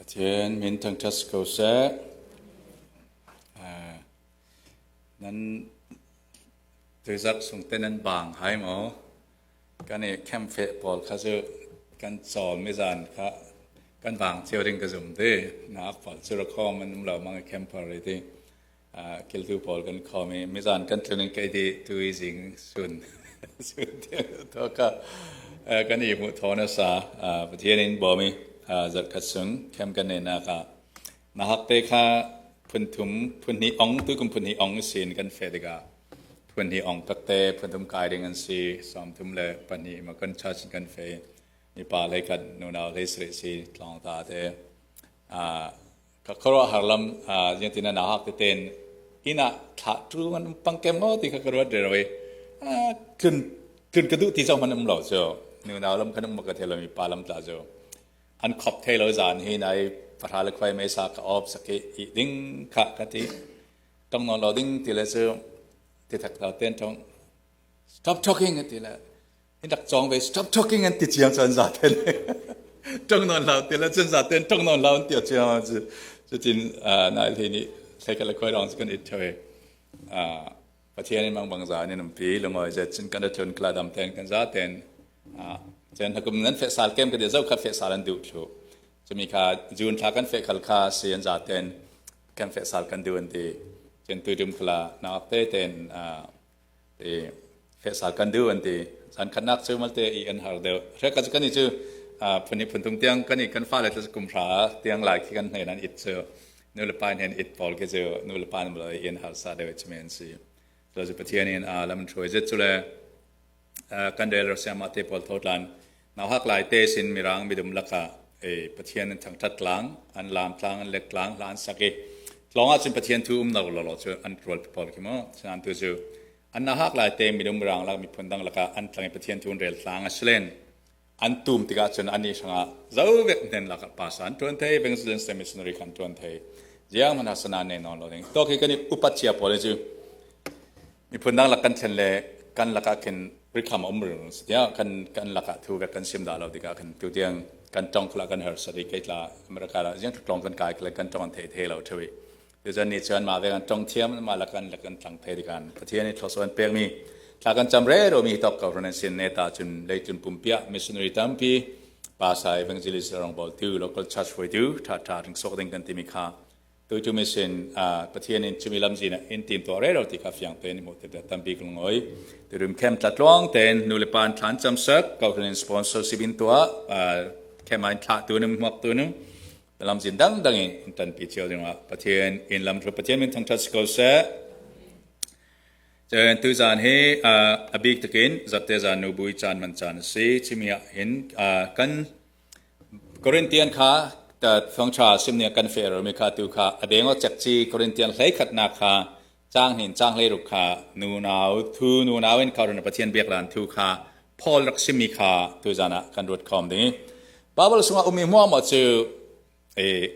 Pathian min thangṭhat si ko seh. Nan tuzarh sung te nan bang hai maw? Kan i camp-feh pawl kha cu kan cawl mizan kha kan bang cio ding ka zum ti. Nak pawl cu rakhawm an um lo mang i camper i ti. Kiltu pawl kan khawm i mizan kan tlun in kei ti tu i zing sun sun tiang to ka kan i hmuh thawn a sa. Pathian in bawm i zarhkhat sung camp kan neihnak ah nahak te kha phun thum phun hnih ong tu kum phun hnih ong sin kan feh tikah phun hnih ong takte phun thum kai ding an si 32 ma kan church kan fe mipa lei khat nunau lei sre si tlong ta te ka khuaruah har lam yin na hak te ten ina thla tu man pangkem ngo ti kha ka ruat re roi tlun tlun ka duh ti zong man um lo chu nunau lam kan um ka thelo mi pa lam tla chu an khop thei lo zan hi nai pahra le khuai mei sa ka op saki i ding kha ka ti tong non lo ding ti le cu ti thak ta ten tong stop talking ti le in rak chong ve stop talking an ti chiang chan za ten tong non lo ti le chan za ten tong non lo an ti chiang chu cutin nai le ni thlai ka le khoi rong kan it thwe Pathian in mang bang za ni nam pi lungoi zet chin kan tlun kla dam ten kan za ten chen hakum nan fe sal kem ka de zau kha fe sal an du thu chumi kha June thla kan fe khal kha si an za ten kan fe sal kan du an ti chen tu dum khala na te ten ti fe sal kan du an ti san khanak chu malte i an har deu hre ka kan ni chu phuni phuntum tiang kan i kan fa le kum hra tiang lai khi kan hne nan it chu nu le pa hen it pawl ke chu nu le pa nan in har sa deu chu men si so chu Pathian in a lam throi zet chu le kan rel siama te pawl thotlan nau hak lai te sin mirang midum laka e Pathian in thangthat tlang an lam tlang an lek tlang hlan saki tlong ah cun Pathian thu um lo lo lo chu an rual pawl khi mo san tu chu an na hak lai te midum mirang lak miphun dang laka an tlang i Pathian thu rel tlang a silen an tum tikah cun ani hrangah zo vek hnen lakah pasa an tuan thei evangelist missionary kan tuan thei jiang man hasana ne non lo ding to khi kan i upat chia pawl cu miphun dang lak kan thlen le kan lakah khin rikham um ring sia kan kan lakah thu vek kan sim da lo tikah khin tu tiang kan tong khla kan her sari ke tla America la jiang tlong kan kai kle kan tong the the lo thewi tu zan ni chuan ma ve kan tong thiam ma la kan la kan tlang the dikan Pathian ni thloson pek mi thla kan cham re ro mi tok ko ron sin ne ta chun leichun pumpia missionary tampi pa sa evangelist rong bol tu local church foi tu tha tha ring sok ding kan ti mi kha tu chu mission Pathian in chumi lam zina in tim to re ro ti kha fiang te ni mo te tampi kul ngoi tu rum khem tlatluang ten nu le pan thlan cham sak ko ron sponsor sibin tua khemain thla tu num hmak tu num lam zin dang dang in tan pi cio ding ah Pathian in lam thu Pathian min thangthat si ko seh. Cun tuzaan hi a bik takin zatte zan nu bui caan man caan a si. Chimi ah hin kan Corinthian kha thawngṭha simning kan feh mi kha tu kha a deng cek chi Corinthian hlei khatnak kha caang hin caang hlei ruk kha nunau thu nunau in kha Pathian biak lan thu kha Paul rak simi kha tuzaan ah kan ruat khom ding. Bible sungah umi hmuahmah cu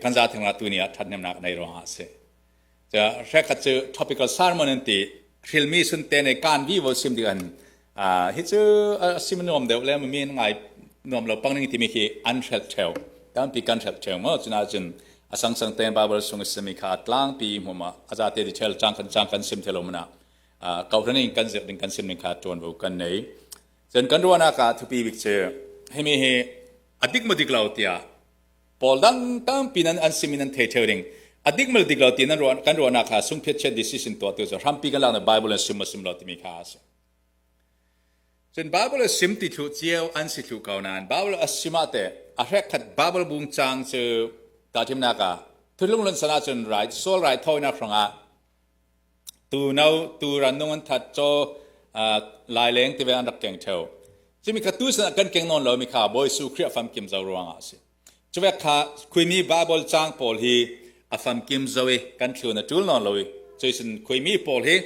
kan za theng tu ni ah ṭhathnemnak nei ruangah a si. Hrekhat cu topical sermon an ti hrilmi sun te ne kan vi vo sim ding an hi cu sim nuam deuh le mi ngai nuam lo pang ning timi khi an hrelh theu tampi kan hrelh theu mo cuna cun a sang sang te Bible sung simi kha tlang pi hmuma aza te di thel chang kan chang kan sim thelo mana ko in kan zir ding kan sim ning kha tuan vo kan nei cun kan ruana ka thupi bik chu himi hi adik ma dik lo tia pawl dang tampi nan an sim in an thei theu ding adik mal dik lo ti nan ruah kan ruahnak kha sungphiat chiat decision tuah tu cu hrampi kan lak na Bible an sim ma sim lo timi kha a si cun Bible a sim ti thlu cio an si thlu ko nain Bible a sim ah te a hrek khat Bible bung chang cu ta thimnak ah thulung lun sana cun right soul right thawinak hrangah Tu no tu ran nung an that caw laileng ti ve an rak keng theo. Cumi kha tu san kan keng nawn lo mi kha Bawi Su Khrih a famkim zo ruangah a si. Cuvek kha khuimi Bible caang pawl hi a famkim zo i kan thlun a tul nawn lo i cuisin khuimi pawl hi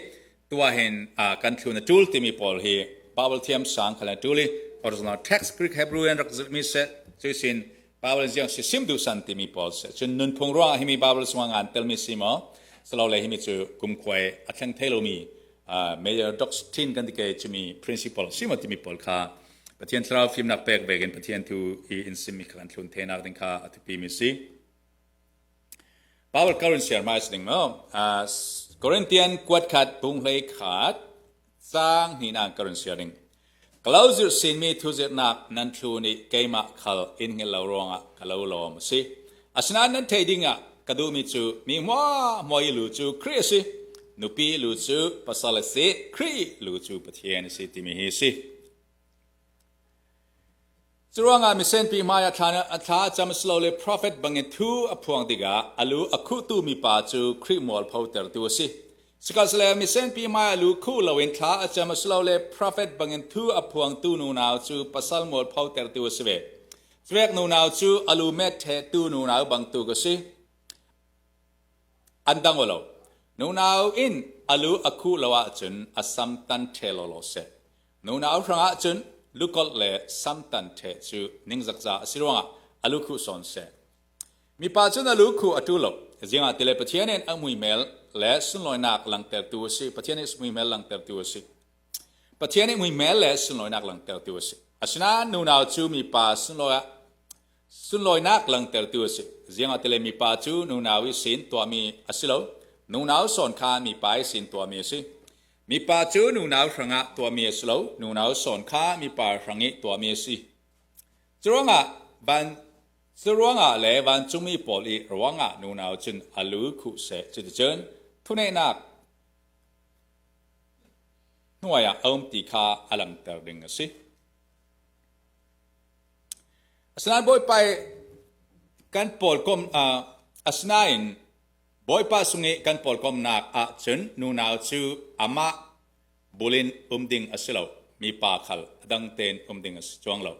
tuah hin kan thlun a tul timi pawl hi Bible thiam sang kha le tul i original text Greek Hebrew in rak zulhmi seh cuisin Bible ziang si sim duh san timi pawl si. Cun nunphung ruangah himi Bible sungah ngan telmi si maw? Silo le himi cu kumkhuai a thleng thei lomi major doctrine kan ti ke chimi principle si maw timi pawl kha Pathian thlarau fimnak pek vekin Pathian thu i in simmi kha kan thlun thenak ding kha a thupi mi si. Bible ka run share mai ding mo. Corinthian kuat khat bung hlei khat cang ni na ka run share ding. Kalau zir sin mi thu zirnak nan thlu nih keimah khal in ngel lo ruangah ka lo lawm a si. Asinain nan thei ding ah ka duhmi cu mi hmuah hmuai lu cu Khrih a si. Nupi lu cu pasal a si, Khrih lu cu Pathian a si timi hi a si. Curuangah misenpi hmai ah thla a cam silole profet bangin thu a phuang tikah a lu a khuhtu mipa cu Khrih mualpho tertu a si. Sihmanhsehlaw misenpi hmai a lu khuh loin thla a cam silole profet bangin thu a phuangtu nunau cu pasal mualpho tertu a si ve. Cuvek nunau cu a lu met ṭhehtu nunau bantuk a si. An dang lo. Nunau in a lu a khuh lo ahcun a sam tan ṭhe lawlaw seh. Nunau hrangah cun lukolh le samtan ṭheh cu ningzakza a si ruangah a lukhuh sawn seh. Mipa cun a lukhuh a ṭu lo. Zingah tile Pathian in a muimel le sunlawinak langhtertu a si. Pathian nih muimel langhtertu a si. Pathian nih muimel le sunlawinak langhtertu a si. Asinain nunau cu mipa sunlawinak langhtertu a si. Ziangah tile mipa cu nunau i sin tuahmi a si lo. Nunau sawn kha mipa i sin tuahmi a si. Mipa cu nunau hrangah tuahmi a si lo, nunau sawn kha mipa hrang i tuahmi a si. Curuangah le vancungmi pawl i ruangah nunau cun a lu khuh seh. Cuticun thuneihnak hnuai ah a um ti kha a langhter ding a si. Asinain Bawipa i kan pawl kom asinain Bawipa sung i kan pawlkomnak ahcun nunau cu amah bulin um ding a si lo, mipa khal a dang tein um ding a si cuang lo.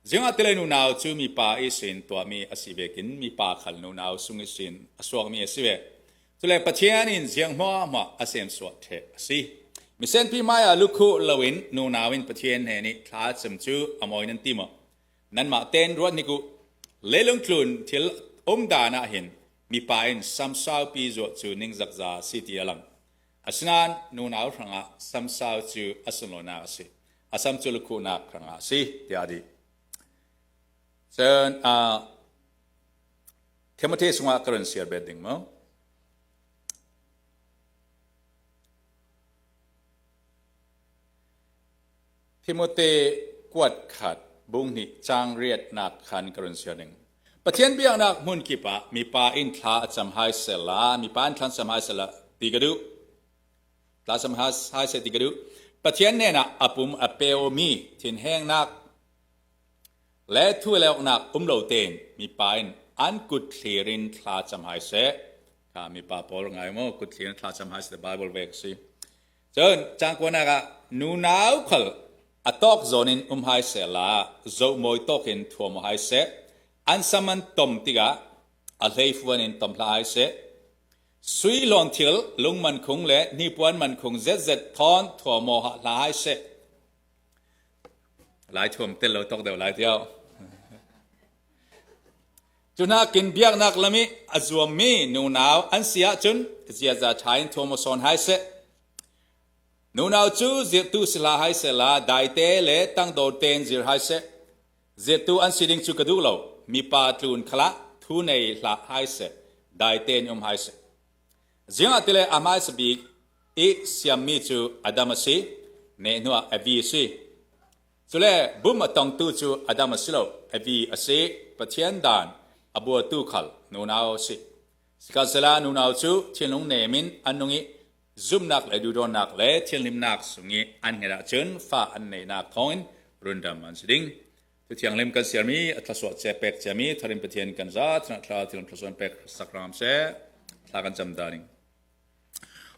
Zingah tile nunau cu mipa i sin tuahmi a si vekin mipa khal nunau sung i sin a suakmi a si ve. Cule Pathian in ziang hmuahhmuah a semsuah ṭheh a si. Misenpi hmai ah lukhuh loin nunau in Pathian he nih thla cem cu a mawi nan ti maw? Nanmah tein ruat hnik u. Leilung tlun thil um dan ah hin mipa in samsaupi zuah cu ningzakza a si ti a lang. Asinain nunau hrangah samsau cu a sunlawinak a si. A sam cu lukhuhnak hrangah a si tiah a ti. Cun Timothy sungah ka run share bet ding mu. Timote kuat khat bung hnih caang riatnak khan ka run share ding. Pathian biaknak hmun kip ah mipa in thla a cam hai sela, mipa in thla cam hai sela ti ka duh. Thla cam hai seh ti ka duh. Pathian hnenah a pum a peomi thinhengnak le thuleoknak um lo tein mipa in an kut thlir in thla cam hai seh. Kha mipa pawl ngai maw kut thlir in thla cam hai seh Bible vek si. Cun caang kuanak ah nunau khal a tawk zawn in um hai seh la zohmawi tawk in thuam hai seh an sam an tom tikah a hleifuan in tom hlah hai seh sui lawn thil lungman khung le hnipuan man khung zetzet thawn thuamaw ha hla hai seh lai thuam tel lo tok deuh lai tiao Cu nakin biaknak lam i a zuammi nunau an si ahcun ziaza ṭha in thuam aw sawn hai seh. Nunau cu zirhtu si hlah hai seh la daite le tangdor tein zir hai seh. Zirhtu an si ding cu ka duh lo. Mipa tlun khalah thu nei hlah hai seh. Dai tein um hai seh. Zingah tile a hmaisa bik i siammi cu Adam a si, nehhnu ah Evi a si. Cule bum a tongtu cu Adam a si lo, Evi a si, Pathian dan a buatu khal nunau a si. Sihmanhsehlaw nunau cu thinlung nem in an nung i zumhnak le duhdawtnak le thianghlimnak sung i an hnget ahcun fa an neihnak thawngin rundam an si ding. Cu thianghlim kan siarmi a thluachuah ce pek ciami tharin Pathian kan za thla thil thluachuah pek sak ram seh thla kan cam da ning.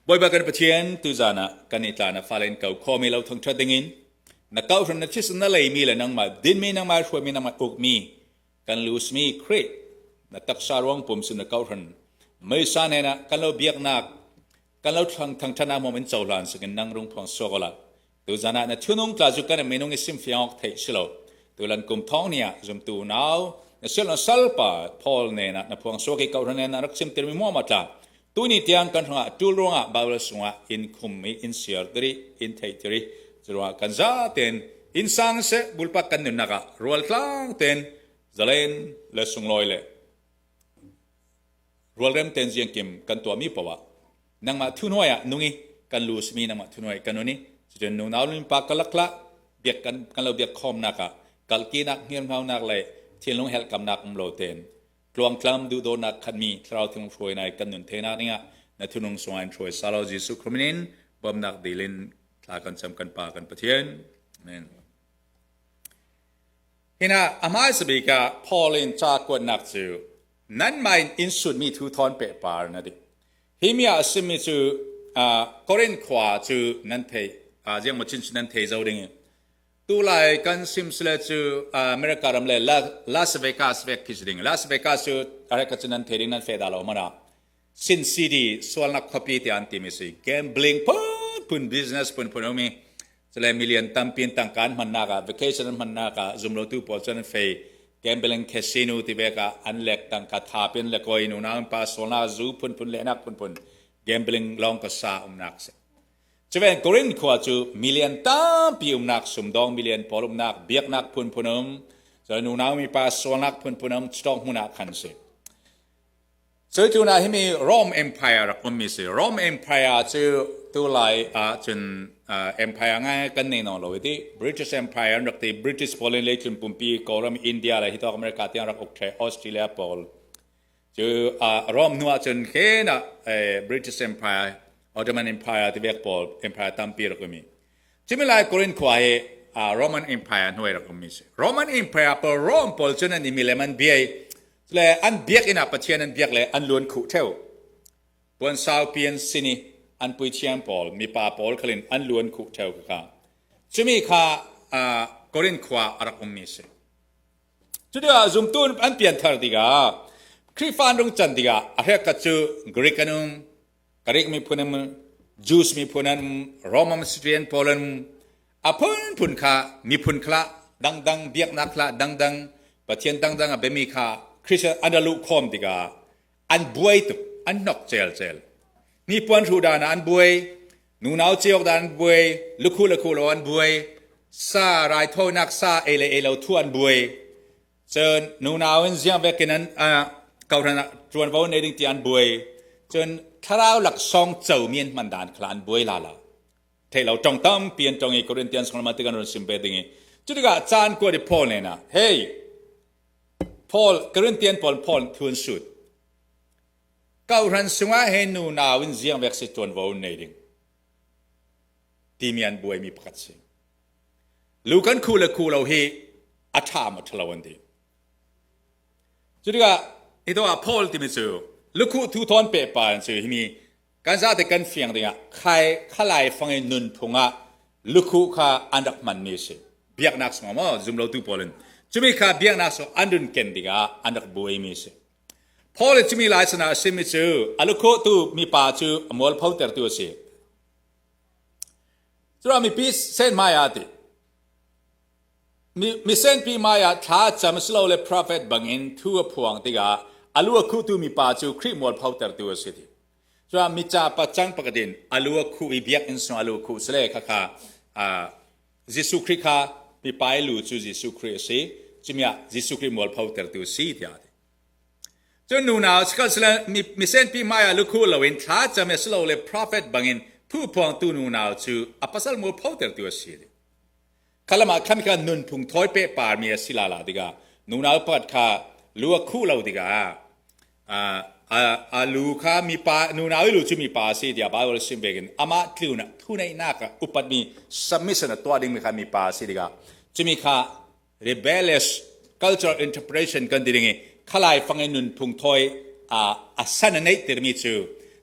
Bawipa kan Pathian, tuzan ah kan i tla na fale in ko khomi lo thangṭhat dingin na kauhran na thisen na leimi le nangmah dinmi nangmah hruaimi nangmah ukmi kan lusmi Khrih na taksa ruang pum sin na kauhran meisa nen ah kan lo biaknak kan lo thangṭhatnak mom in cohlan sikin nang rung phuang suak tuzan ah na thunung tla cu kan minung i simfiang awk theih si lo tulan kum thong ni ah zumtu nau na sel na salpa Paul ne na na phuang suak i kauhran ne na rak sim tirmi muam tla tuni tiang kan hrangah tul ruangah Bible sungah in khum i in siar tiri in thei tiri curuangah kan za ten in sang se bulpak kan nunnak ah rual tlang ten zalen le sunglawi le. Rualrem ten ziang kim kan tuahmi paoh ah nangmah thuhnuai ah nung i kan lu simi nangmah thuhnuai kan nun i cucun nunau pa kalak la biak kan kan lo biak khawmnak ah kalkinak hngirhnaunak le thinlung helhkamnak um lo ten tluangtlam duhdawnak khatmi thlarau thiang hruai nai kan nun thenak dingah na thunung sungah in hruai salo Jesuh Christ in bawmnak dilin thla kan cam kan pa kan Pathian. Amen. Hina amai sabik ah Paul in ca kuatnak cu nanmah in inn sutmi thu thawn pe par na di. Hi mi ah a simi cu Korin khua cu nan thei ziang maw chin nan thei zo ding tu lai kan sim sile cu America ram le Las Vegas vek khi si ding. Las Vegas cu areka cu nan thei ding nan fe da lo mana. Sin City sualnak khuapi te an timi si gambling phun phun business phun phun umi cule million tampi in tangka an hmannak ah vacation an hmannak ah zumlotu pawl cu an fei gambling casino ti vek ah an lek tangka thap in le koi nunau pa solna zu phunphun lehnak phunphun gambling lawng ka sa umnak si cuven Korin khua cu million tampi umnak sumdong million pawl umnak biaknak phunphun um cun nunau mi pa solnak phunphun um chitong hmun ah khan si. Cu tuna himi Rome Empire rak ummi si. Rome Empire cu tulai ahcun empire ngai kan nei no lo ti. British Empire an rak ti. British pawl in leitlun pumpi Kawlram, India le hitok America tiang rak uk the Australia pawl. Cu Rome hnu ahcun khen ah British Empire, Ottoman Empire ti vek pawl empire tampi rak umi. Cimilai Korin khua hi Roman Empire hnuai rak ummi si. Roman Empire pawl Rome pawl cun an imi le man biai le an biakinn ah Pathian an biak le an luan khuh theo. Puan saupi an sin i an puithiam pawl mipa pawl khalin an luan khuh theo kha. Cumi kha Korin khua a rak ummi si. Cutikah zumtu an pianthar tikah Khrihfa an rung can tikah a hrek cu Greek an um, Greek miphun an um, Jews miphun an um, Roman citizen pawl an um, A phunphun kha miphun kha dangdang biaknak kha dangdang Pathian dangdang a biami kha Christian an ra luh khawm tikah an buai tuk, an hnok celcel. Hnipuan hru dan ah an buai, nunau ceok dan an buai, lukhu le khu lo an buai, sa raithawinak sa ei le ei lo thu an buai. Cun nunau in ziang vekin an kohhran ah ṭuanvo nei ding ti an buai. Cun thlarau laksawng comi an hman dan kha an buai la lo. Thei lo tong tampi an tong i Corinthians kong lamah ti kan run sim ve ding i cu tikah caan kuat i Paul nen ah hey Paul Corinthian pawl Paul thun sut kohhran sungah he nu nau in ziang vek si tuanvo nei ding timi an buaimi pakhat si lu kan khu le khu lo hi a ṭha ma ṭhalo an ti. Cu tikah hi to ah Paul timi cu lukhuh thu thawn pe pa an cu himi Kan zate kan fiang dingah khai khalai fang in nunphung ah lukhuh kha an rak hmanmi a si. Biaknak sungah maw zumlotu pawl in cumi kha biaknak sung an run ken dingah an rak buaimi a si. Paul in cumi lai sanah a simi cu a lukhuh tu mipa cu a mualpho tertu a si. Curuang mipi sen hmai ah ti. Misenpi hmai ah thla cam silole profet bangin thu a phuang tikah a lu a khuhtu mipa cu Khrih mualpho tertu a si ti. Cun mica pacang pakhat in a lu a khuh i biakinn sung a lu khuh sile khakha Jesuh Khrih kha mipa i lu cu Jesuh Khrih a si. Cumi ah Jesuh Khrih mualpho tertu a si tiah a ti. Cun nunau sihmanhsehlaw misenpi hmaiah lukhuh loin thla cam i silole profet bangin thu phuangtu nunau cu a pasal mualpho tertu a si. Khalam ah khan kha nunphung thawi peh parmi a si la la tikah nunau pakhat kha lu a khuh lo tikah a lu kha mipa nunau i lu cu mipa a si tiah Bible sim vekin amah tlun ah thuneihnak ah upatmi submission a tuah dingmi kha mipa a si tikah cumi kha rebellious cultural interpretation kan ti ding i khalai fang in nunphung thawi a san a neih tirmi cu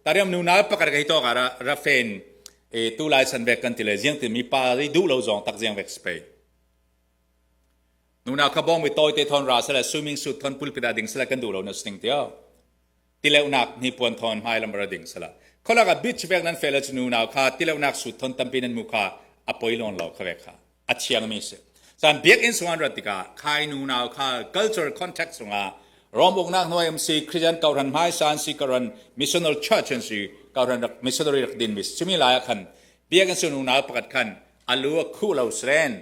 tariam nunau pakhat ka hi to ka rafen e tu lai san vek kan ti le ziang ti mi pa ri duh lo zong tak ziang vek spei nuna kha bong mi toy te thon ra sala swimming suit thon pulpit ah ding sala kan duh lo na sning tio tileunak ni puan thon hmai lam ra ding sala kholak a beach vek nan fel chu nunau kha tileunak suit thon tampi nan mu kha a poi lon lo kha vek kha a thiang mi si san biakinn sung an rat tikah khai nunau kha cultural context sungah Rom uknak hnuai um si Christian kohhran hmaisa an si karan missional church an si kohhran rak missionary rak din mi chimi lai ah khan biakinn sung nunau pakhat khan alu a khuh lo sren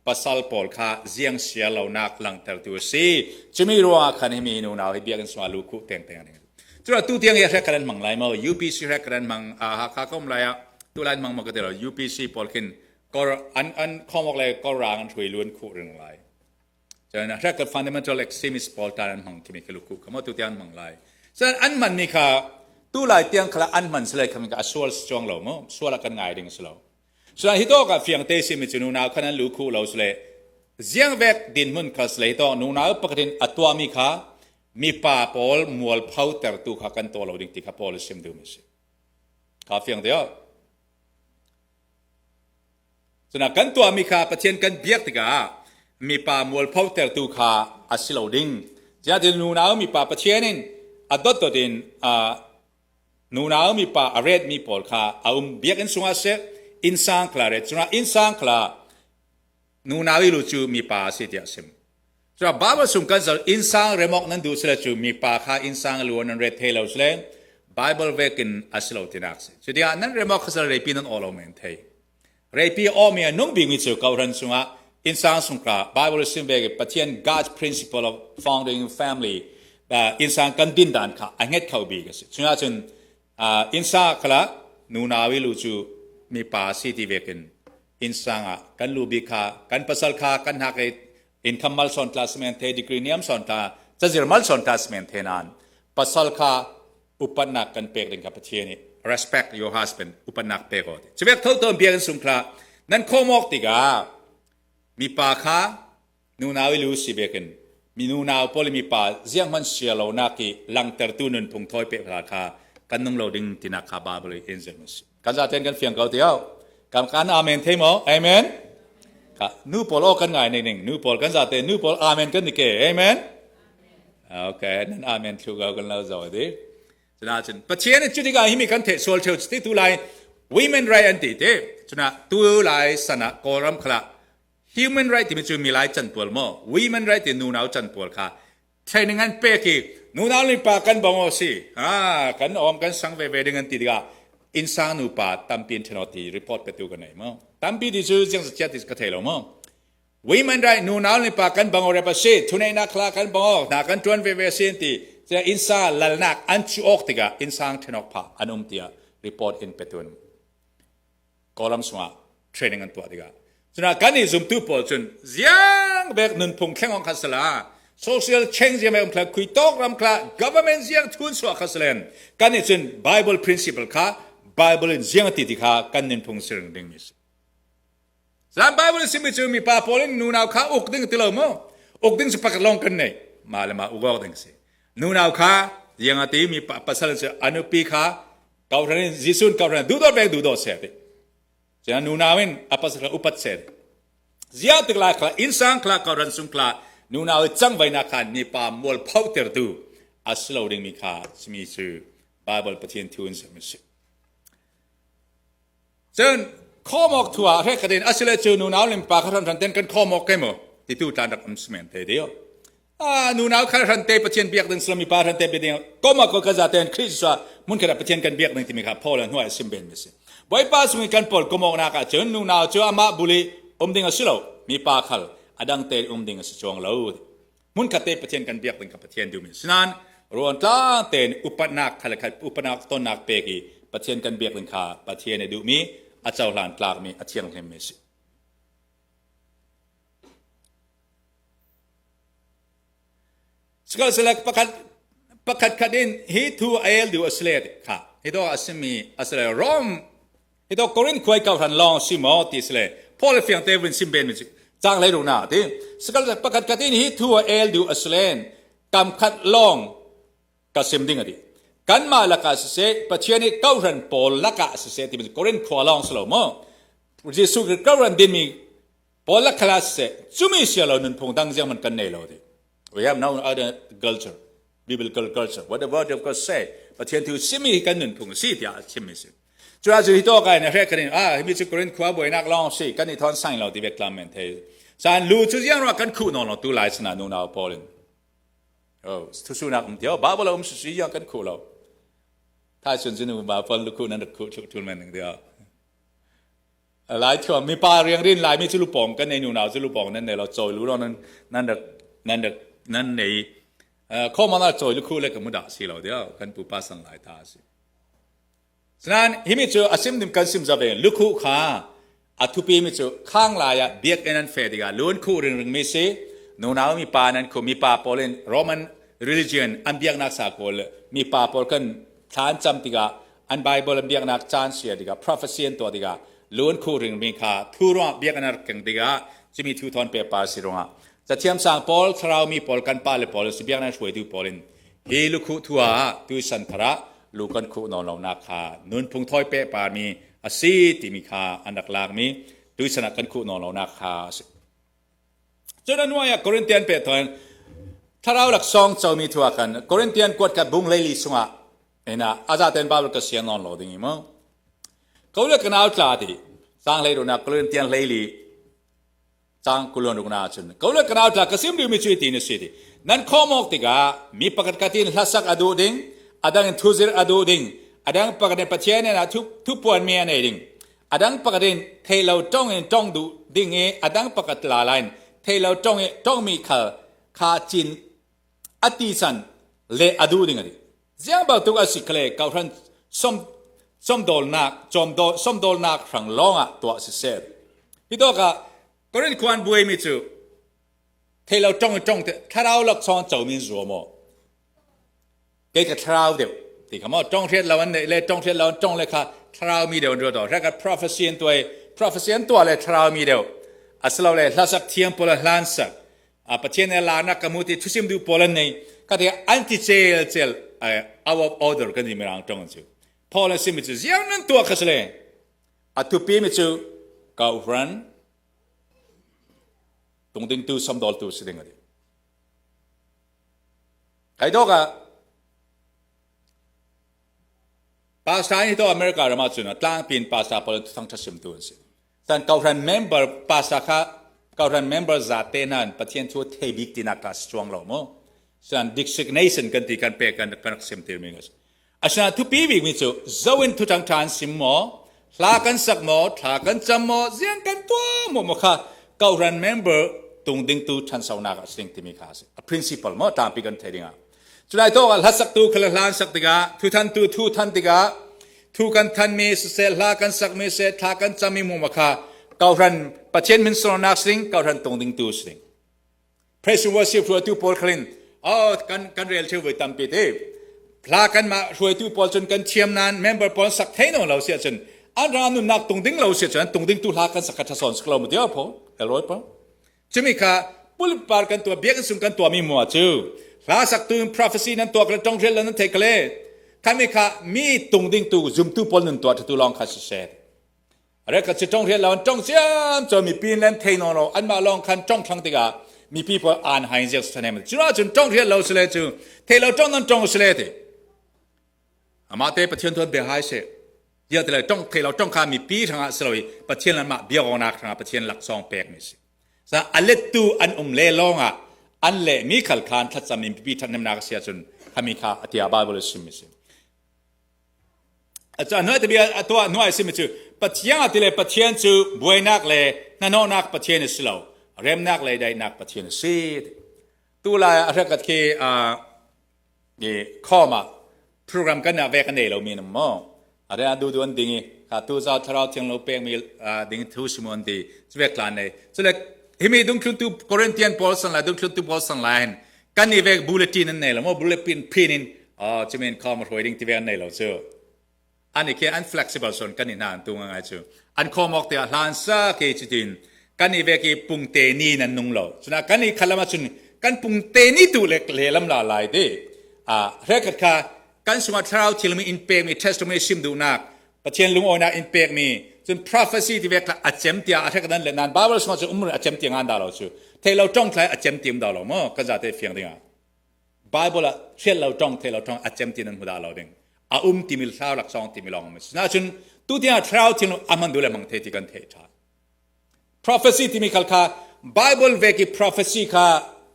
pasal pawl kha ziang sia lonak langhtertu a si chimi ruangah khan himi nunau hi biakinn sung alu khuh teng teng an. Cura tu tiang ya hrek kan mang lai mo UPC hrek kan mang a Hakha kom lai ah tu lai mang ma ka te lo UPC pawl khin kor an an khomok le kor rang an hrui luan khu ring lai. Cun hrek fundamental extremist pawl ta an hmang kimi khi lu khu kha mo tu tiang an hmang lai. Cun an man mi kha tu lai tiang khala an man sile kha a sual chuang lo mo sual a kan ngai ding si lo. Cun hi to ka fiang te si mi cu nunau khan an lu khu lo sile ziang vek dinhmun kha sile to nunau pakhatin a tua mi kha mipa pawl mual pho tertu kha kan to lo ding ti kha Paul sim du mi si. Kha fiang te Cuna kan tuahmi kha Pathian kan biak tikah mipa mualpho tertu kha a si lo ding. Ziah nunau mipa Pathian in a dotdot in nunau mipa a retmi pawl kha a um biakinn sungah seh innsang kla ret cungah innsang kla nunau i lu cu mipa a si tiah a sim. Cuna Bible sung kan zal innsang remok nan duh sile cu mipa kha innsang lu nan ret thei lo sile Bible vekin a si lo tinak si. Cutikah nan remok kha sal reipi nan aw lo men thei. Reipi awmi a nung bikmi cu kohhran chungah innsang sungka Bible sim ve Pathian God's principle of founding family innsang kan din dan kha a nget kho bik a si. Chungah cun innsa khala nunau i lu cu mipa si ti vekin innsang ah kan lu bik kha kan pasal kha kan hak i income mal son tla simen the degree niam son tla cazir mal son tla simen the nan pasal kha upatnak kan pek ding kha Pathian nih respect your husband upatnak pek aw ti cuvek tho ton biakinn sung kha nan khomok tikah mipa kha nunau i lu si bekin mi nunau pawl mipa ziang hman sia lo nak i langtertu nunphung thoi pe hla kha kan nung lo ding tinak kha Bible in zel si kan zaten kan fiang ko tiao kan kan amen thei mo amen ka nu pawl o kan ngai ning ning nu pawl kan zate nu pawl amen kan ni ke amen Okay, nan amen thlu ko kan lo zo di. Cuna cun Pathian in cutikah hi mi kan theih sual theu ti tu lai women right an ti te. Cuna tu lai sana Kawlram khala human right timi cu mi lai chan pawl mo women right ti nunau chan pawl kha training an pek i nunau ni pa kan bong o si ha kan om kan sang ve ve ding an ti tikah insang nu pa tampi in theno ti report pe tu kan nei mo tampi ti cu jiang chia ti ka thei lo mo Women right nunau le pa kan bang rep a si thuneinak khla kan bang na kan tuan ve ve sin ti tia insa lalnak an chu ok tikah insang thenok pha an um tia report in petun kolam sungah training an tuah tikah cuna kan i zumtu pawl cun ziang bek nunphung thleng ong kha sala social change ziang um khla khui tok ram khla government ziang thun suah kha salen kan i cun bible principle kha bible in ziang ti ti kha kan nunphung siring ding mi si Zan Bible simi cu mipa pawl in nunau kha uk ding ti lo mu. Uk ding cu pakhat lawng kan nei. Mah le mah uk awk ding si. Nunau kha ziang a ti mi pasal cu anupi kha kauhran in Jesuh in kauhran duhdawt bek duhdawt se ti. Cun nunau in a pasal kha upat se ti. Zia tik lai kha innsang kha kauhran sung kha nunau i cangvai nak kha mipa mual pho tertu a si lo ding mi kha simi cu Bible Pathian thu in simi si. Cun khawmawk thu ah hrek khatin asile cu nunau limpa kha hran ten kan khawmawk ke mu ti tu tlan rak um simen te dio. Ah nunau kha hran te Pathian biak ding slami pa hran te bi ding koma ko ka za ten Christ sa mun kha Pathian kan biak ding timi kha Paul an huai sim ben mi si. Bawipa sung kan Paul komok nak ah cun nunau cu amah buli um ding asilo mi pa khal adang te um ding asi chuang lo. Mun khat te Pathian kan biak ding kha Pathian duhmi sinan ruan tlang tein upatnak kha le khat upatnak tonnak pek i Pathian kan biak ding kha Pathian i duhmi a cohlan tlakmi a thianghlimmi a si. Sihmanhsehlaw pakhat pakhat khat in hi thu a el duh a si le kha hi do a simi a si le Rom hi to Korinth khuai kau hran lawng si maw ti si le Paul fiang te vun sim ben mi cang lei na ti sakal pakhat khat in hi thu a el du a si len kam khat lawng ka sim ding adi kanmah lakah siseh Pathian i kohhran pawl lakah siseh ti Korinth khua lawng si lo maw Jesuh Christ kohhran dimi pawl lakah siseh cumi sia lo nunphung dang ziang man kan nei lo ti we have no other culture biblical culture what the word of God say Pathian thu simi kan nunphung si tiah chim mi si cu ah cu hi to kai na hrek kanin ah himi cu Korinth khua buainak lawng si kan i thon sang lo ti vek tlam men thei san lu cu ziang ro kan khu no lo tu lai sana nu nau Paul in oh thu su nak um tio Bible um su si yang kan khu lo thai sun jinu ba Paul lu khu nan khu thu thul men ding dio lai thuam mi pa riang rin lai mi cu lu pong kan nei nu nau cu lu pong nan nei lo choi lu lo nan nan rak nan rak nan nei. Khawmana cawi lukhu le ka mudah si lo deuh kan pupa san lai ta a si. Sinain himi cu a sim dim kan sim za ve lukhu kha a thupi mi cu khang lai ah biakinn an fe tikah lun khu ring mi si nunau mi pa nan khu mi pa pawl in Roman religion an biaknak sa kawl mi pa pawl kan thla an cam tikah an Bible an biaknak caan sia tikah prophecy an tuah tikah lun khu ring mi kha thu ruangah biakinn an rak keng tikah cimi thu thawn pe pa si ruangah Cathiam sang pawl, thlarau mi pawl, kan pale pawl si biaknak hruaitu pawl in hi lukhuh thu ah tu san thar ah lu kan khuh nawn lonak kha nunphung thawi pe parmi a si timi kha an rak lakmi tu san ah kan khuh nawn lonak kha a si. Cun a nuai ah Corinthian pe thawin thlarau laksawng comi thu ah khan Corinthian kuat khat bung leili sungah ina azaten Bible ka siang nawn lo ding i mu. Ko le kanau tla ti sang hlei runak Corinthian hleili Cang kulon rukna ahcun ko le kanau tla ka sim mi cu ti na si ti nan khawm awk tikah mi pakhat katin hlasak a duh ding adang in thuzir a duh ding adang pakhat in Pathian in ah thu puan mi a nei ding adang pakhat in thei lo tong in tong duh ding i adang pakhat la lain thei lo tong i tong mi khal kha cin ati san le a duh ding a ti ziang bal tuk a si khle kauhran som somdawlnak cawmdawl somdawlnak hrang lawngah tuah si seh hi dawk ah Korin khuan buai mi cu theilo tong tong te thlarau laksawng co min zuam aw kei ka thlarau deuh ti kha maw tong hriat lo an neih le tong hriat lo an tong le kha thlarau mi deuh an ruat aw hrak prophecy an tuai prophecy an tuah le thlarau mi deuh asilo le hlasak thiam pawl hlan sak a Pathian he larnak ka mu ti thusim duh pawl an nei ka ti anti cel cel out of order kan ti mirang tong an cu Paul an simi cu ziang nan tuah kha sile a tupi mi cu kauhran tungding tu samdol tu si ding adi kai dok ah pastor ni to America rama cun tlangpin pastor pawl thang tha sim tu an si Tan kohhran member pastor kha kohhran member zate nan Pathian thu thei bik tinak ka si chuang lo mu. San designation kan ti kan pe kan kan rak sim tir mi ka si. Asina thupi bik mi cu zoin thu tang than sim maw hla kan sak maw thla kan cam maw ziang kan tuah maw maw kha kohhran member tung ding tu ṭhansonak a sing timi kha a si. A principle maw tampi kan thei dingah. Culai tawk ah hlasak tu kha hla an sak tikah thu than tu thu than tikah thu kan thanmi siseh hla kan sakmi seh thla kan cammi mu ma kha kohhran Pathian min sornak sing kohhran tung ding tu sing praise and worship hruaitu pawl khalin oh kan kan rel theu voi tampi te hla kan mah hruaitu pawl cun kan thiam nan member pawl sak thei no lo sia cun an ra nunnak tung ding lo sia cun tung ding tu hla kan sak kha thason sak lo mu dia pho elroi pa Cumi kha pulpar kan tuah biakinn sung kan tuahmi mua cu hla saktu in prophecy nan tuah kale tong nan thei kale khami kha mi tung ding tu zumtu pawl nun tuah tu lawng kha si seh are ka chi tong rial lo tong siam cho mi pin len thei no lo an mah lawng khan tong thlang tikah mi pi pawl an hain ziak sanem cura chun tong rial lo sile chu thei lo tong nan tong sile ti Amah te Pathian tuan bia hai seh. Dia te le tong thei lo tong kha mipi hrangah si lo i Pathian le mah biakawnak hrangah Pathian laksawng pek mi si. Sa a lettu an um le lawngah an leh mi khal khan thlacam in pipi thathnemnak a si ahcun khami kha a tia Bible a sim mi si. A nuai te bia a tuah nuai si mi cu Pathian a ti le Pathian cu buainak le hnahnawhnak Pathian a si lo remnak le daihnak Pathian a si. Tu lai a hrekat khi i khawm ah program kan ah ve kan nei lomi nam maw are a du du an ding i kha tu za thlarau thiang lo pek mi ding thu simon ti chuvek tlan nei chule himi dungthlun tu Corinthian Paul sang lai dungthlun tu Paul sang lai kan i vek bulletin an nei lo mo bulletin pin in chimin khawm hroi ding ti ve an nei lo chu an i khi an flexible son kan i hna an tu ngai chu an khawm ok te ah hlan sa ke chitin kan i vek i pungte ni nan nung lo chuna kan i khalam ah cun kan pungte ni tu le le lam la lai te a rekat kha kan sungah thlarau thil mi in pek mi testimony sim duhnak Pathian lungawinak in pek mi cun prophecy ti vek a cem tia a hrek dan le nan Bible sungah cun um a cem ti ngan da lo chu thei lo tong thlai a cem tim da lo mo ka za te fiang dingah Bible ah hrial lo tong thei lo tong a cem ti nan hmu da lo ding a um timi thlarau laksawng timi lawng um si cun tu tiang thlarau thil a hman du le mang thei ti kan thei tha prophecy timi khal kha Bible ve ki prophecy kha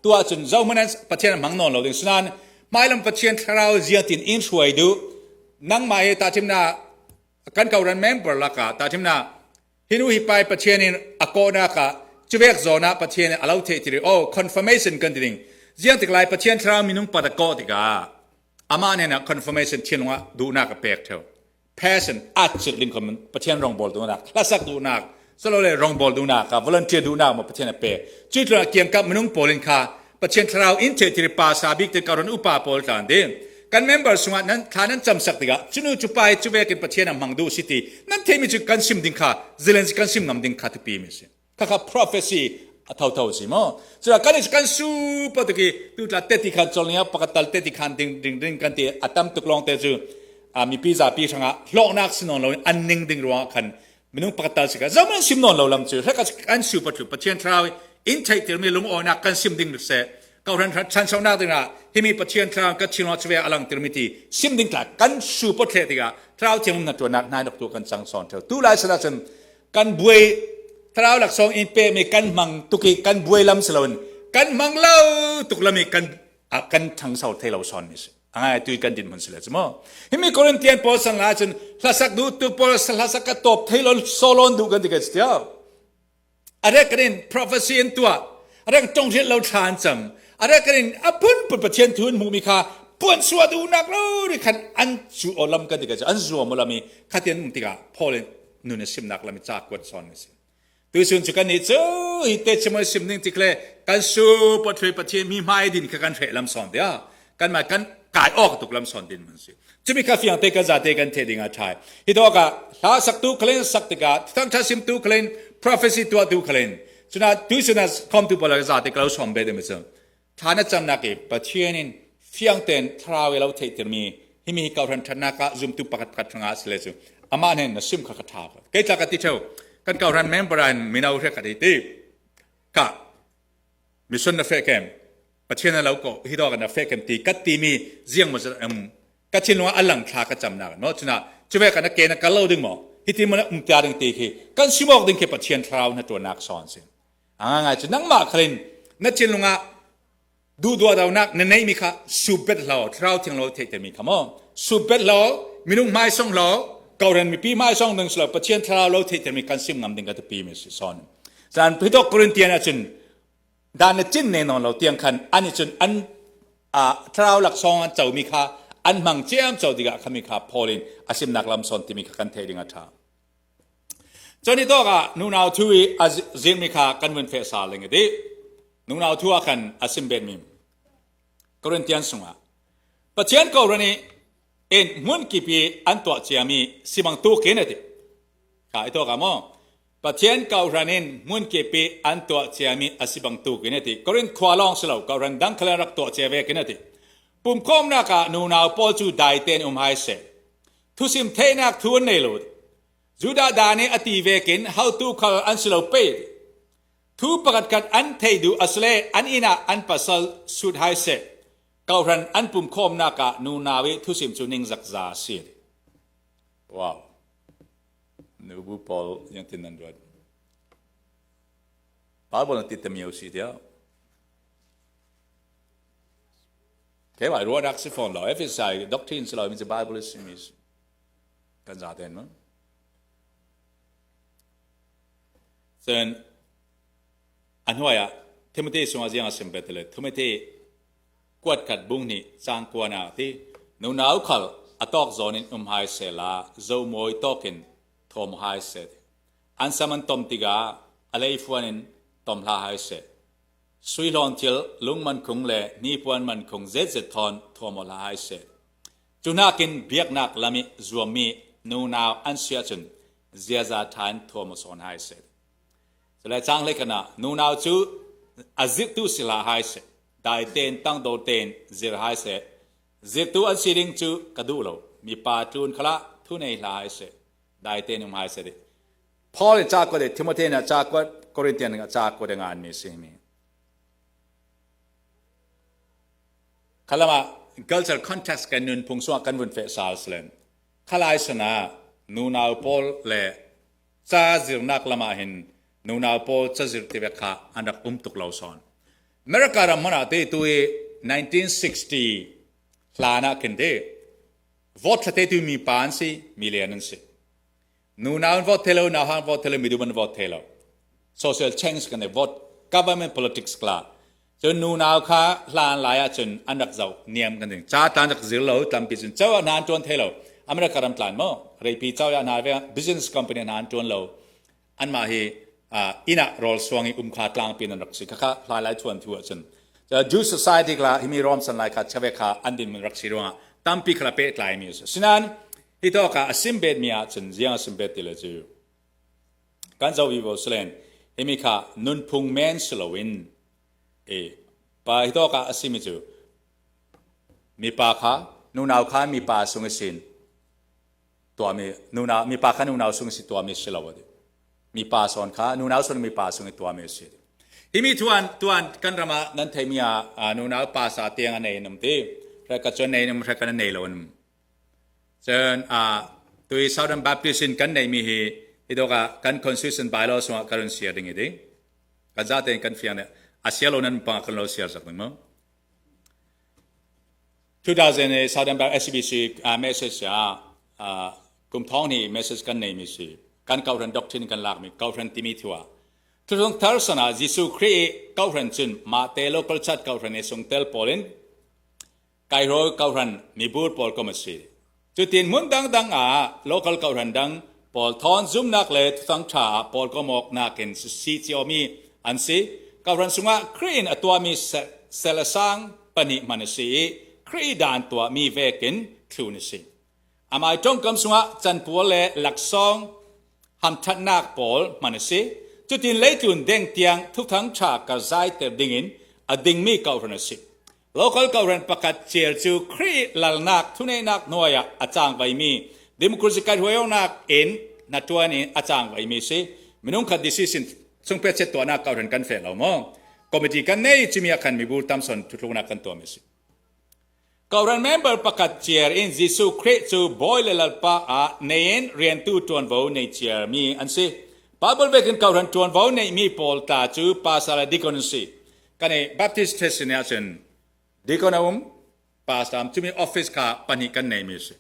tua cun zohman Pathian mang non lo ding sinan hmailam Pathian thlarau zia tin in hruai du nangmah he ta thimna kan kauran member laka ta thimna hinu hi pai Pathian in a kawhnak ah cuvek zawn ah Pathian a lo theih tiri oh confirmation kan ti ding. Ziang tik lai Pathian thlarau minung pat a kawh tikah amah nen ah confirmation thinlung ah duhnak a pek theo. Passion at cil ding khom Pathian rongbawl duhnak, hlasak duhnak, salole rongbawl duhnak ka volunteer duhnak ma Pathian a pek. Cu tlun kiangkap minung pawl in kha Pathian thlarau in the thiri pa sa bik te karon upa pawl tlan ding. Kan member sungah nan thla nan cam sak tikah cunu cu pai cu vekin Pathian a hmang duh si ti nan theimi cu kan sim ding kha zilen kan sim ngam ding kha tupi mi si. Khakha prophecy a thotho si mo. Cura kan is kan su pa tu ki tu tla te ti khan chol nia pakatal te ti khan ding ding ding kan ti atam tuk long te cu a mipi zapi hranga hlawknak sinon lo an ning ding ruang khan minung pakatal si ka zaman sim non lo lam cu hreka kan su patlu Pathian thlarau in thei tirmi lung awinak kan sim ding se ko ran chan chaunak ding ah himi Pathian thlarau ka chinwa chwe alang tirmi ti sim ding tla kan su pathle tikah thlarau thiang na tuanak nai dok tu kan chang son theu tu lai sana cun kan buai thlarau laksawng in pe mi kan hmang tuk i kan buai lam si loin kan hmang lo tuk lam i kan kan thangso thei lo son mi si angai tu kan din mun si le chu mo himi Corinthian paul sang la cun hlasak du tu paul hlasak ka top thei lo solon du kan ti ka tia arek rin prophecy in tua arek tong riat lo thlan cham arek rin apun pun pathian thun mu mi kha puan sua du nak lo ri khan an chu olam kan ti ka an zuam olami khatian tika Paul in nun a simnak lam i ca kuat sawn a si. Tuchun cu kan nih cu hi te chim sim ning tik le kan su pathui pathian mi hmai din kha kan hreh lam sawn dia kan mai kan kai awk tuk lam sawn din man si cumi kha fiang te kan zate kan the ding a thai hi to ka hla sak tu khalen sak tikah thang tha sim tu khalen prophecy tua tu khalen cuna tu suna khom tu pola zate klo som be de mi chu thla na camnak i Pathian in fiang tein thlarau i lo theihtermi himi hi kohhran ṭhatnak ah zumtu pakhat pakhat hrangah si le cu amah nih na sim kha ka ṭha kei tla ka ti ṭheo kan kohhran member ah mino hre ka ti ti ka mission na feh kem Pathian na lo ko hi do na feh kem ti ka ti mi ziang mo um ka thinlung ah alang thla ka camnak no chuna chuve kana ke na kal lo ding mo hi ti mo na um tia ding ti khi kan simok ding khi Pathian thlarau na tuanak son sin A ngai cu nangmah khalin na thinlung ah duhduah donak na neihmi kha supet hlo thlarau thiang lo theihtermi kha maw supet hlo minung hmai song hlo koren mipi hmai song ding silo Pathian thlarau lo theihtermi kan sim ngam ding ka tipi mi si son chan Peter Corinthian ahcun dan na cin ne non lo tiang khan an i cun an a thlarau laksawng an comi kha an hmang ciam co tikah khami kha Paul in a simnak lam son timi kha kan theih ding a ṭha. Cun i tawk ah nunau thu i a zirmi kha kan vun feh sal ding a ti. Nunau thu ah khan a sim benmi Corinthian sungah Pathian ko ran i in hmun kip i an tuah ciami simang tukin a ti. Kha i tawk ah maw Pathian kohhran in hmun kip i an tuah ciami a si bang tukin a ti. Korinth khua lawng si lo kohhran dang khal rak tuah cia ve kin a ti. Pumkhawmnak ah nunau pawl cu dai tein um hai seh. Thusim theihnak thu an nei lo. Judah da nih a ti ve kin hotu khal an si lo pe. Thu pakhat khat an thei duh asile an inn ah an pasal sut hai seh. Kohhran an pum khawmnak ah nunau i thusim cu ningzak za a si. Wow. Nubu pawl yang tin nan ruat. Bible na ti tamiu si tiah. Keimah ruahnak si fawn lo. FSI doctrine si lo mi cu Bible si mi kan za ten ma. Cun a hnuai ah Timothy sungah ziang a sim bet le Timothy kuat khat bung nih cang kuan ah ti nunau khal a tawk zawn in um hai se la zo mawi tawkin thawm hai se an sam an tom tikah a leifuan in tom hla hai se Sui hlawnthil lungman khung le hnipuan man khung zetzet thawn thuam awk hlah hai seh. Cu nakin biaknak lam i zuammi nunau an si ahcun ziaza ṭha in thuam aw sawn hai seh. Cule caang kan ah nunau cu a zirhtu si hlah hai seh. Dai tein tangdor tein zir hai seh. Zirhtu an si ding cu ka duh lo. Mipa tlun khalah thu nei hlah hai seh. Dai tein um hai seh. Paul in ca kuat i Timothy nih ca kuat Corinthian nih ca kuat i nganmi si mi. Khalam ah culture context kan nunphung sungah kan vun feh sal silen. Khalai sana nunau pawl le ca zirnak lam ah hin nunau pawl ca zir ti vek kha an rak um tuk lo son. America ram hmanh ah te tu i 1960 hlan ah khin te vote thlate tu mi pa an si mi lian an si. Nunau an vote thei lo, nauhang an vote thei lo, midum an vote thei lo. Social change kan vote government politics kla. Cun nunau kha hlan lai ahcun an rak zoh niam kan ding. Ca tlan rak zir lo tampi cun cho ah hna an tuan thei lo. America ram tlan maw? Reipi cho ah hna ve business company hna an tuan lo. Anmah hi inn ah rawl suang i um kha tlangpi an rak si. Khakha hlai lai chuan thu ahcun Jew society kla himi Rom san lai kha chave kha an din mun rak si ruangah tampi kha pehtlai mi a si. Sinan hi to ka a sim bet mi ahcun ziang a sim bet ti le cu Kan zoh vivo silen himi kha nunphung men si loin e pa hi tawk ah a simi cu mipa kha nunau kha mipa sung i sin tuahmi nunau mipa kha nunau sung i si tuahmi si lo ati mipa sawn kha nunau sawn mipa sung i tuahmi a si. Himi tuan tuan kan ram ah nan theimi ah nunau pa sa tiang a nei an um ti ka cun nei um hre kan nei lo an um. Cun tui Southern Baptist in kan neihmi hi hi dawk ah kan constitution bylaw sungah kan run share ding i ding. Kan zatein kan fiang ne. A share lo nan pang kan lo share sak ding mu. 2000 Southern Baptist SBC message ah kum thong ni message kan neimi si. Kan kauhran doctrine kan lakmi kauhran timi thua. Thuthlung thar sana Jesuh Khrih i kauhran cun mah te local church kauhran i sungtel pawl in Kairawl kohhran mibur pawl kom a si. Cutin hmun dangdang ah local kohhran dang pawl thawn zumnak le thuthang ṭha ah pawl kom awk nakin si ciomi an si. Kohhran sungah Khrih in a tuahmi sel a sang pahnih hman a si i Khrih dan tuahmi vekin thlun a si. Amai ṭongkam sungah canpual le laksawng hamṭhatnak pawl hman a si. Cutin leitlun deng tiang thuthang ṭha kar zaiter dingin a dingmi kohhran a si. Local kohhran pakhat cel cu Khrih lalnak thuneihnak hnuai ah a cang veimi democracy kaihruainak in hnaṭuan in a cang veimi si. Minung khat decision chungpet set tuahnak kohhran kan fe lo maw? Committee kan nei cimi ah khan mibu tamson thutluknak kan tuahmi si. Kohhran member pakhat ciar in Jesuh Khrih cu Bawi le Lalpa ah nei in riantu ṭuanvo nei ciarmi an si. Bible vekin kohhran ṭuanvo neihmi pawl tla cu pastor le deacon an si. Kan i Baptist Church sin ahcun deacon a um, pastor um, cumi office kha pahnih kan neimi a si.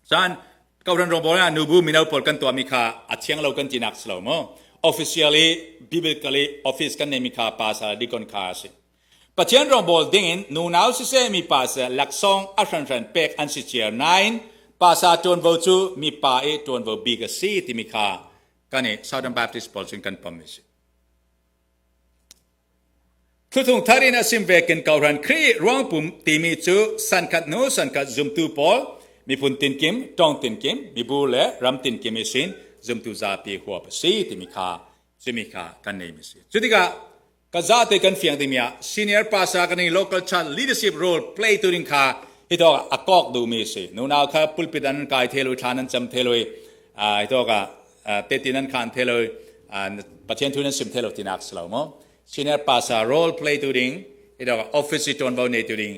Caan kohhran rawngbawl ah nubu mino pawl kan tuahmi kha a thiang lo kan tinak si lo maw? Officially, biblically office kan neimi kha pastor le deacon kha a si. Pathian rawngbawl dingin nunau siseh mipa siseh laksawng a hranhran pek an si cio nain pasa ṭuanvo cu mipa i ṭuanvo bik a si timi kha kan i Southern Baptist pawl cun kan pom a si. Thuthung thar in a sim vekin kohhran Khrih ruangpum timi cu sankhat hnu sankhat zumtu pawl miphun tinkim, tawng tinkim, mibu le ram tinkim i sin zumtu zapi huap a si timi kha cumi kha kan neimi si. Cutikah Ka zate kan fiang dingmi ah senior pastor kan i local church leadership role play tu ding kha hi to a kok duhmi si. Nunau kha pulpit an kai thelui thla nan cam thelui hi to ka teti nan khan thelui Pathian thu nan sim thelo tinak si lo mo. Senior pastor role play tu ding hi to office i tonvo nei tu ding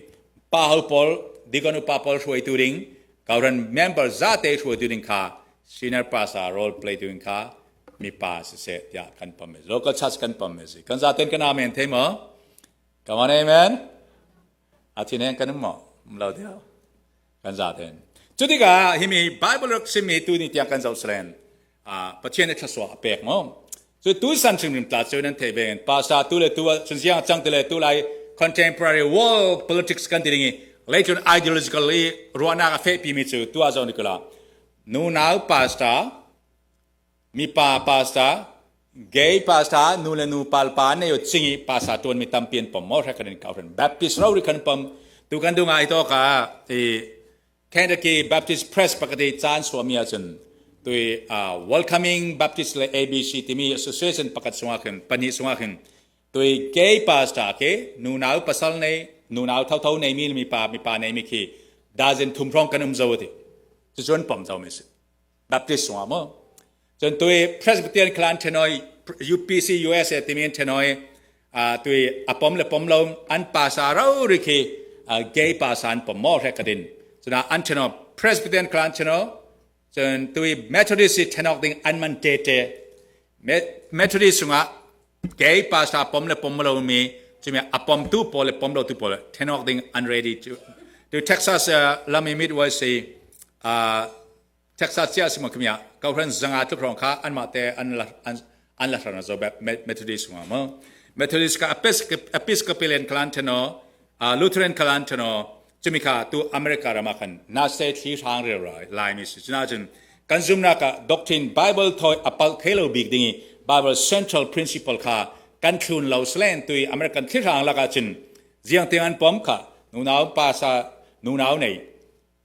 pa ho pawl deacon upa pawl hruai tu ding kauran member zate hruai tu ding kha senior pastor role play tu ding kha mipa siseh tiah kan pom i local church kan pom i si kan zaten kan amen thei maw? Come on, amen. A thin hen kan um maw? Um lo deu kan zaten. Cutikah himi Bible rak simi tu ni tiang kan zoh selen Pathian i thlasua a pek maw? Cu tu san hrimhrim tla cu nan thei ve pastor tu le tu cun ziang cang te le tu lai contemporary world politics kan ti ding i leicun ideologically ruahnak a fehpi mi cu tu ah zong ni kula nunau pastor, mipa pastor, gay pastor, nu le nu palpa nei o chingi pastor tuan mi tampi an pom mo hre kan in kau Baptist ro ri kan pom tu kan du ngai to ka i Kentucky Baptist Press pakati caan suami ahcun tui welcoming Baptist le ABC timi association pakat sungah khin pahnih sungah khin tui gay pastor ke nunau pasal nei nunau thotho nei mi mipa mipa nei mi khi dozen thum hrawng kan um zo ti cu cun pom zo mi si Baptist sungah mu cun tui Presbyterian clan thenoi UPC USA timi in thenoi tui a pom le pom lo an pasa ro ri khi gay pasa an pom mo hre kadin cuna an theno Presbyterian clan theno cun tui Methodist thenok ding an man te te Methodist sungah gay pasa pom le pom lo mi cumi a pom tu pawl le pom lo tu pawl thenok ding an ready to Texas lami Midwest Texas cia si ma khmia kohhran zanga tluk rong kha anmah te an la an an la hran zo Methodist ma mo. Methodist ka Episcopalian khalan theno, Lutheran khalan theno, cumi kha tu America ram ah khan na se thli hrang rel lai mi si. Cuna cun kan zumnak ah doctrine Bible thoi apal thei lo bik ding i Bible central principle kha kan thlun lo slen tui American thli hrang lakah cun ziang tiang an pom kha nunau pa sa nunau nei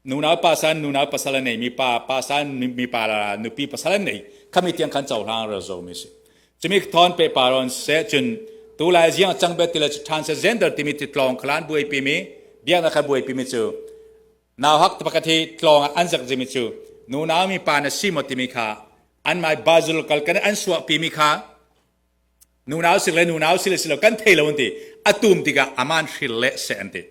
nunau pa san nunau pasal a nei mi pa pa san mi pa la nupi pasal an nei khami tiang khan cohlang rel zo mi si. Cumi thon pe paron se cun tu lai ziang chang bet tile transgender timi ti tlong khlan buai pi mi biak na kha buai pi mi cu nau hak pakhat hi tlong an zak zimi cu nunau mi pa na si mo timi kha an mai bazul kal kan an suah pi mi kha nunau sik le nunau si le si lo kan thei lo an ti. Atum tikah aman hril le se an ti.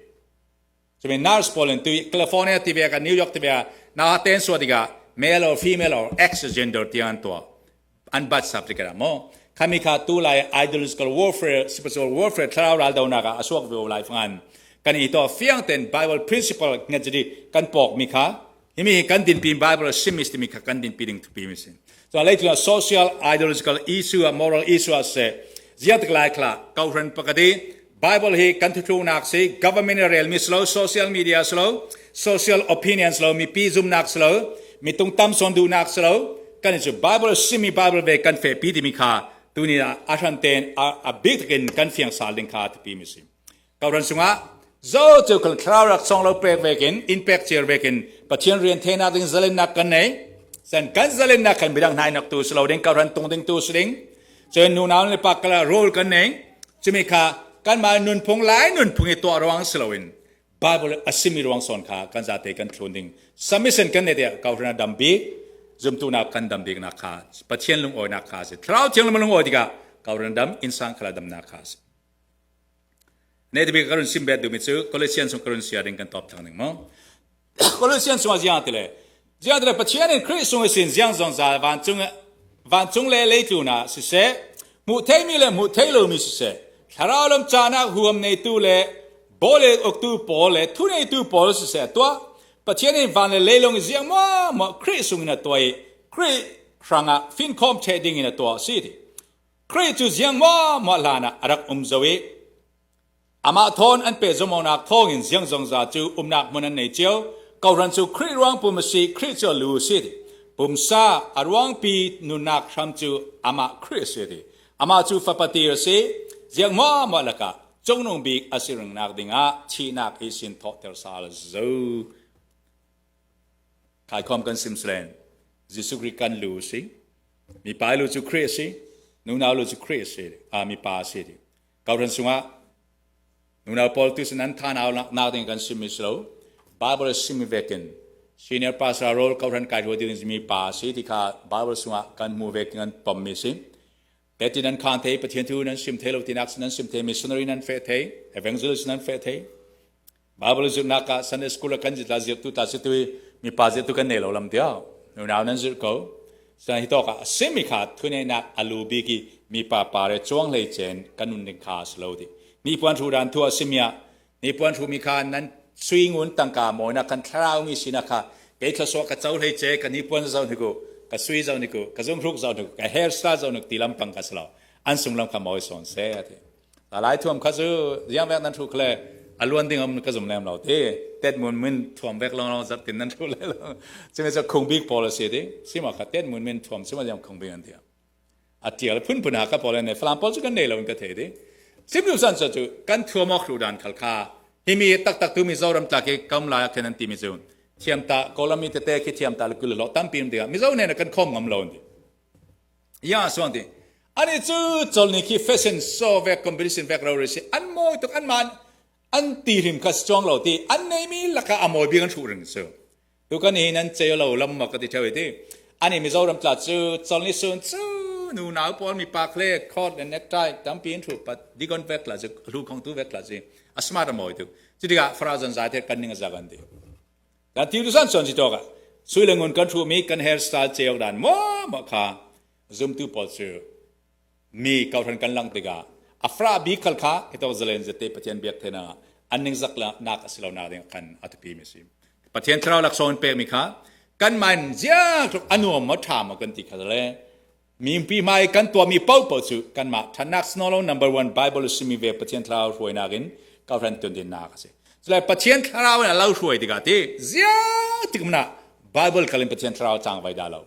Cumi nurse pawl in tu California ti ve ka New York ti ve na ten suah tikah male or female or X gender tiang an tuah an bat sap tikah mo khami kha tu lai ideological warfare, spiritual warfare, thlarau ral donak ah asuak ve lai fangan kan i to fiang ten Bible principle ngat jadi kan pok mi kha himi kan din pi Bible simis timi kha kan din pi ding thupi mi sin. So lei tu social ideological issue, moral issue se ziat lai khla kauhran pakati Bible hi kan thuthlungnak si, government rel mi slo, social media slo, social opinions lo, mipi zumnak slo, mitung tam son duhnak slo, kan cu Bible simi Bible ve kan fe pi timi kha tuni ah ahran ten a big takin kan fiang sal ding kha tipi mi si. Kauran sungah zo cu kan thlarau rak song lo pek vekin in pek cer vekin Pathian rian thenak ding zalennak kan nei. San kan zalennak kan bidang hnai nak tu slo ding kauran tung ding tu sding. Cun nunau le pa kala role kan nei. Cumi kha kanmah nunphung lai nunphung i tuah ruang si loin Bible a simi ruang sawn kha kan zate kan thlun ding submission kan ne tiah kauhran a dam bik, zumtu nak kan dam bik nak kha Pathian lungawinak kha si. Thlarau Thianghlim lungawi tikah kauhran dam innsang khala damnak kha si. Ne ti bik ka run sim bet duhmi cu Colossians chung ka run sia ding kan top thang ding mo. Colossians chung ah ziang ti le ziang ti le Pathian in Khrih sung sin ziang zong za vancung vancung le leitlun ah siseh, hmuh theimi le hmuh thei lomi siseh, thlarau lam canak huam neitu le bawle uktu pawl le thu neitu pawl siseh tuah Pathian in van le leilung ziang maw maw Khrih sung in a tuah i Khrih hrangah finkhawm the ding in a tuah si ti. Khrih cu ziang maw maw hlan ah a rak um zo i Amah thawn an pehzawmawnak thawngin ziangzongza cu umnak hmun an nei cio. Kohhran cu Khrih ruang pum a si, Khrih cu a lu a si. Pumsa a ruangpi nunnak hram cu amah Khrih a si ti. Amah cu fapa tir a si. Ziang maw lakah cungnung bik a si ringnak dingah thihnak i sin thawhter sal zo. Khaikhom kan sim slen. Jesuh Khrih kan lu a si. Mipa lu cu Khrih a si. Nunau lu cu Khrih a si. A mipa a si. Kohhran sungah nunau pawl tu sin an tha nau nak ding kan sim mi si lo. Bible sim vekin senior pastor role kohhran kai ruat ding mi pa si ti kha Bible sungah kan hmu ve kan pom mi si. Te nan khan thei, Pathian thu nan sim thei lo tinak nan sim thei, missionary nan fe thei, evangelist nan fe thei. Bible zirnak ah Sunday school ah kan zit la zirtu ta si tu mi pa zirtu kan nei lo lam tiao. Nunau nan zir ko. San hi tok ah simi kha thuneinak alu bik i mi pa pa re chuang hlei chen kan nun ding kha si lo ti. Ni puan thu dan thua simia ni puan thu mi kha nan sui ngun tangka mawina kan thlarau mi sina kha kei thla so ka cho hlei che ka ni puan zo ni ku ka sui zo ni ku ka zum hruk zo ni ku ka hair style zo ni ti lam pang ka slo an sung lam kha mawi son se ati. Lai thuam kha cu ziang vek nan thu khle a luan ding am ka zum lem lo ti tet mun min thuam vek long long zat tin nan thu le lo chime cha khung bik policy ti sima kha tet mun min thuam sima jam khung bik an ti a tial phun phun ha ka pol ne falam pol chu kan nei lo ka the ti sim nu san chu kan thuam ok ru dan khal kha himi tak tak tu Mizoram ta ke kam la khen an ti mi chu thiam ta kolami te te khi thiam ta kul lo tam pim dia Mizo ne kan khom ngam lo ti Ya suang ti. Ani cu chol ni khi fashion show vek, competition vek ro si an mawi tuk, an man an ti hrim kha chuang lo ti an nei mi laka a mawi bik an hruh ring su. Tu kan hi nan cheo lo lam ma ka ti theo ti. Ani Mizoram tla cu chol ni sun cu nu nau pawl mi pa khle coat and necktie tampi in thu pat digon vek la chu hlu khong tu vek la chi a smart a mawi tuk. Chitika farazan zai the kan ning a zagan ti. Kan ti tu san son si tok ah sui le ngun kan thu mi kan hair style cheok dan mo mo kha zumtu pawl cu mi kauhran kan lang tikah a fra bi khal kha hito zalen zete Pathian biak thena an ning zak la nak asilo na ding kan atupi mi si. Pathian thlarau laksawng pek mi kha kan man zia tluk anuam mo tha mo kan ti kha le. Mimpi hmai kan tuahmi paohpaoh cu kanmah ṭhatnak sinolo number one Bible simi ve Pathian Thlarau hruainak in kawhhran tuandinnak a si. Cule Pathian Thlarau in a lo hruai tikah ti zia tik mana Bible kal in Pathian Thlarau cang vai dah lo.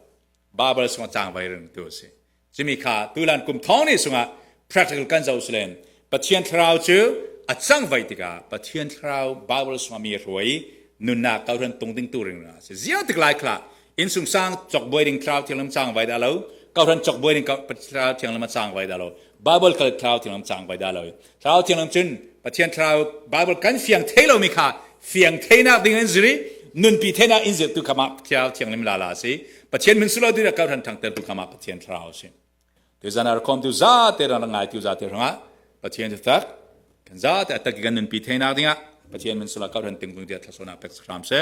Bible sungah cang vai ring tu a si. Cumi kha tulan kum thong ni sungah practical kan zoh silen Pathian Thlarau cu a cang vai tikah Pathian Thlarau Bible sungah mi hruai nunnak kawhhran tung ding tu ring a si. Zia tik lai khla Innsung sang chokbuai ding thlarau thianglim chang vai dah lo. Kohhran chokbuai ding thlarau thianglim a chang vai dah lo. Bible kal thlarau thianglim chang vai dah lo. Thlarau thianglim cun Pathian thlarau Bible kan fiang thei lomi kha fiang theinak ding in ziri nunpi theinak in zirtu kha mah thlarau thianglim lala si. Pathian min sulo tu kohhran thangter tu kha mah Pathian thlarau si. Tu zan ar khom tu za te rang ngai tu za te ranga Pathian tak kan za te atak kan nunpi theinak dingah Pathian min sula kohhran ting tung dia thlasona pek hram se.